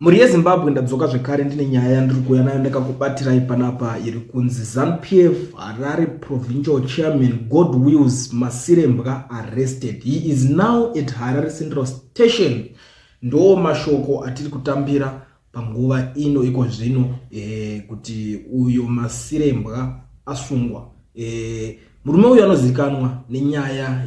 Mhuri yeZimbabwe, ndadzoka zvekare ndine nyaya yandiri kuuya nayo ndakakubatirai panapa iri kunzi ZANU-PF Harare Provincial Chairman Godwills Masirembwa arrested. He is now at Harare Central Station. Ndo mashoko atiri kutambira panguva ino iko zvino kuti uyo Masirembwa asungwa. Murume uyu anozivikanwa nenyaya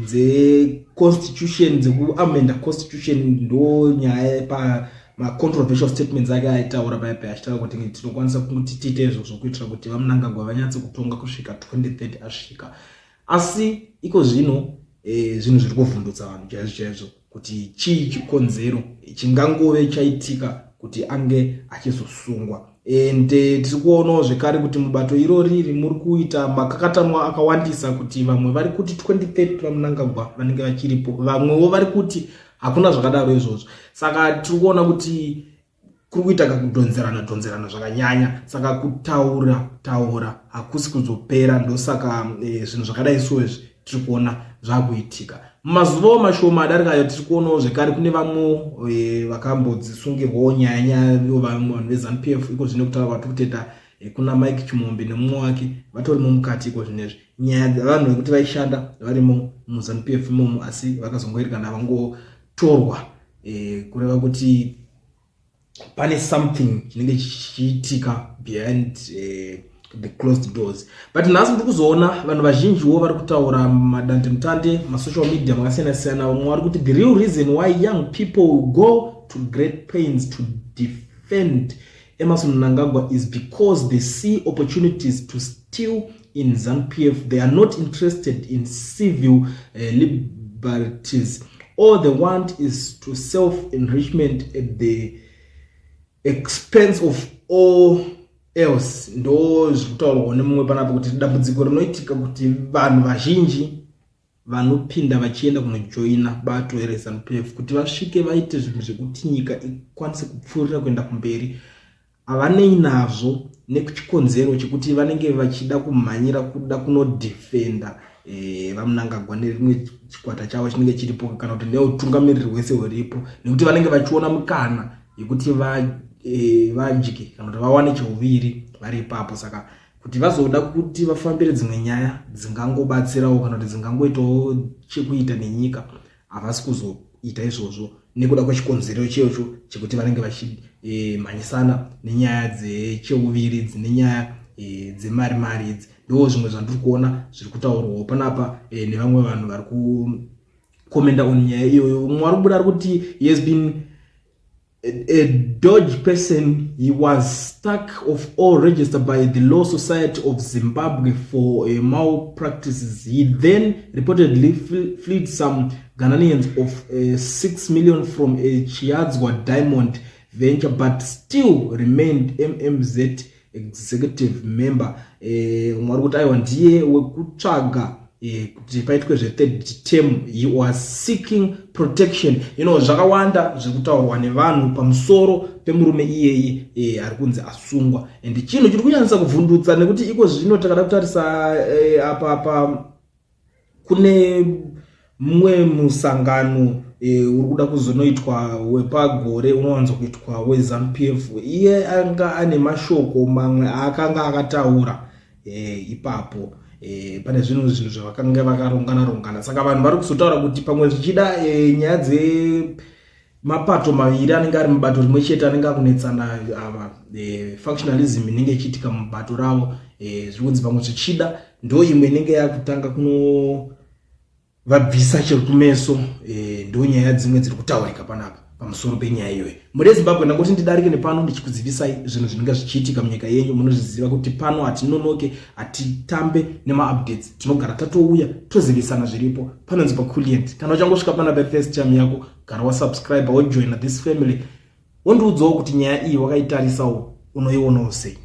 dzeconstitution, dzekuamenda constitution. Ndo nyaya pa macontroversial statements ake aitaura paya paya, achitaura kuti tinokwanisa kuti tiite izvozvo kuitira kuti VaMnangagwa vanyatse kutonga kusvika 2030 asvika. Asi iko zvino zvinhu zviri kuvhundutsa vanhu chaizvo chaizvo kuti chii chikonzero chingangove chaitika kuti ange achizosungwa. And tiri kuonawo zvekare kuti mubato irori muri kuita makakatanwa akawandisa, kuti vamwe vari kuti 2030 VaMnangagwa vanenge vachiripo, vamwewo vari kuti hakuna zvakadaro izvozvo. Saka tiri kuona kuti kuri kuita kakudhonzerana dhonzerana zvakanyanya, saka kutaura taura hakusi kuzopera. Ndosaka zvinhu zvakadai so izvi tiri kuona zvakuitika mumazuvawo mashoma adarikayo. Tiri kuonawo zvekare kune vamwewo vakambodzisungirwawo nyaya nyaya, vamwe vanhu veZANU-PF. Iko zvino kutaura kwatiri kutoita, kuna Mike Chimombe nemumwe wake vatorimo mukati iko zvinezvi, nyaya dzevanhu vekuti vaishanda varimo muZANU-PF imomo, asi vakazongoerekana vangotorwa, kureva kuti pane something chinenge chichiitika behind the closed doors. But nhasi ndiri kuzoona vanhu vazhinjiwo vari kutaura madandemutande, masocial media makasiyana siyana. Vamwe vari kuti the real reason why young people go to great pains to defend Emmerson Mnangagwa is because they see opportunities to steal in ZANU-PF. They are not interested in civil liberties. All they want is to self-enrichment at the expense of all else. Ndo zviri kutaurwawo nemumwe panapa kuti dambudziko rinoitika kuti vanhu vazhinji vanopinda vachienda kunojoina bato reZANU-PF kuti vasvike vaite zvinhu zvekuti nyika ikwanise kupfuurira kuenda kumberi, havanei nazvo nekuchikonzero chekuti vanenge vachida kumhanyira kuda kunodefenda VaMnangagwa nerimwe chikwata chavo chinenge chiripo, kana kuti neutungamiriri hwese huripo, nekuti vanenge vachiona mukana yekuti vadye kana kuti vawane cheuviri vari ipapo. Saka kuti vazoda kuti vafambire dzimwe nyaya dzingangobatsirawo kana kuti dzingangoitawo chekuita nenyika, havasi kuzoita izvozvo nekuda kwechikonzero checho chekuti vanenge vachimhanyisana nenyaya dzecheuviri, dzine nyaya dzemari mari idzi. Ndo zvimwe zvandiri kuona zviri kutaurwawo panapa nevamwe vanhu vari kukomenda on nyaya iyoyo. Mumwe vari kubuda ari kuti he has been a dodge person. He was struck off all registered by the Law Society of Zimbabwe for malpractices. He then reportedly fled some Ghanaians of 6 million from a Chiadzwa diamond venture, but still remained MMZ executive member. Mumwe vari kuti aiwa, ndiye wekutsvaga kuti paitwe zvethird term. He was seeking protection. Zvakawanda zviri kutaurwa nevanhu pamusoro pemurume iyeye ari kunzi asungwa, and chinhu chiri kunyanyisa kuvhundutsa nekuti iko zvino takada kutarisa apa pa kune mumwe musangano uri kuda kuzonoitwa wepagore unowanzokuitwa weZANU-PF. Iye anga ane mashoko mamwe aakanga akataura ipapo. Pane zvinhu zvavakanga vakarongana rongana, saka vanhu vari kuzotaura kuti pamwe zvichida nyaya dzemapato maviri anenge ari mubato rimwe chete anenge akunetsana ava, factionalism inenge ichiitika mubato ravo, zviri kunzi pamwe zvichida ndo imwe inenge yakutanga kuno vabvisa chiri kumeso. Ndo nyaya dzimwe dziri kutaurika panapa pamusoro penyaya iyoyo. Mhuri yeZimbabwe, ndangoti ndidarike nepano ndichikuzivisai zvinhu zvinenge zvichiitika munyika yenyu. Munozviziva kuti pano hatinonoke, hatitambe nemaupdates, tinogara tatouya tozivisana zviripo. Panonzi paCulient. Kana uchangosvika pana first time yako, gara wasubscribe, wojoina this family, wondiudzawo kuti nyaya iyi wakaitarisawo unoionawo sei.